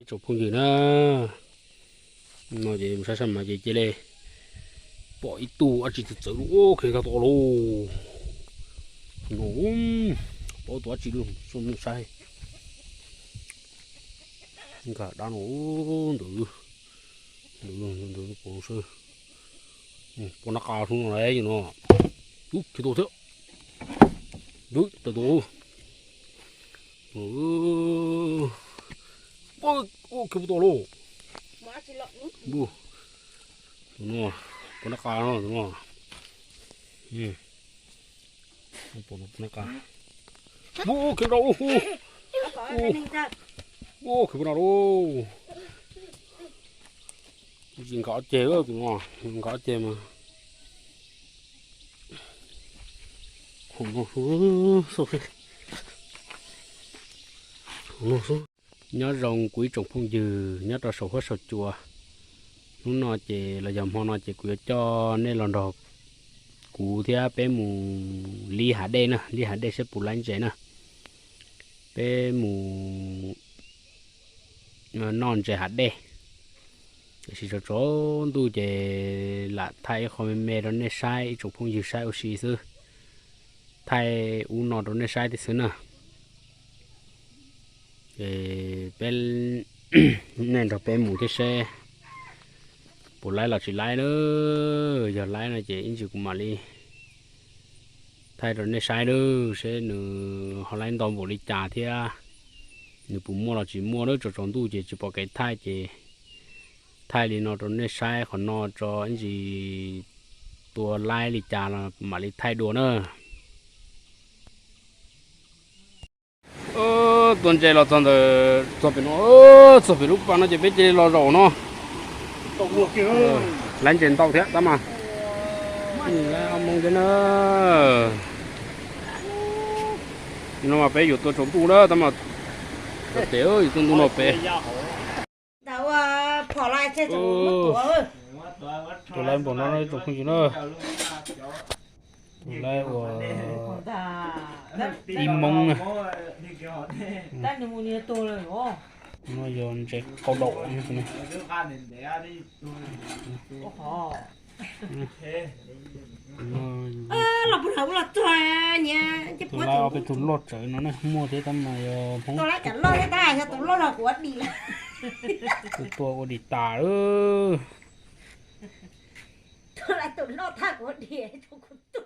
Tsoom phooj ywg na, no ces mus saib sab mas ces cia li pom ib tug dab tsi txawv txawv lub, ua kheev nkag tod lauj. No, pom tus dab tsi lub, mus saib. Nkag dab no, ntawd, ntawd, ntawd, pom nab qa sub no lauj no. Ub, khiav tau thiab. Ub, tawm tau. Ub, khiav tau lauj. Tus no, pom nab qa no, tus no. Pom nab qa. Ub, khiav tau, ub, khiav tau lauj. Tsis nkag ob ceg, tus no nkag ob ceg mas. Nyob zoo kuv ib tsoom phooj ywg nyob rau saum huab saum cua. Hnub no ces los yog hmo no ces kuv yuav coj nej los nrog kuv thiab peb mus lib hav dej na, lib hav dej seb puas laib ntses na. Peb mus noj ntses hav dej. Tiam sis tsaus tsaus ntuj ces lam thaij ib qho me me rau nej saib, ib tsoom phooj ywg saib ua si xwb. Thaij ub no rau nej saib thiab xwb na. Ces peb, nej nrog peb mus thiab seb puas laib los tsis laib lawm. Yog laib no ces ib ntsis kuv mam li thaij rau nej saib lawm, seb nws ho laib ntau npaum li cas thiab nws puas muaj los tsis muaj lawm. Tsaus tsaus ntuj ces tsis pom kev thaij ces thaij li no rau nej saib qhov no tso, ib ntsis tua laib li cas los mam li thaij dua na. Tua ntses los txog ntawm, txog pem no, txog pem lub pas no ces peb cia li los zaum no. Laib ntses ntau thiab tab mas. Laib ob moo thiab na. No mas peb yuav tua tsaus ntuj na tab mas. Tes yuav tua ntuj no pem. Tua laib npaum no na ib tsoom phooj ywg na. Tua laib ua ib moo na. No yog ntses qau daum. Tus laib ob peb tug loj tsawv no na, muaj thiab tab mas yog Hmoob. Tus tua ua dim tas lawm. Tus laib tus loj tag kuv dim, tus kuv tua.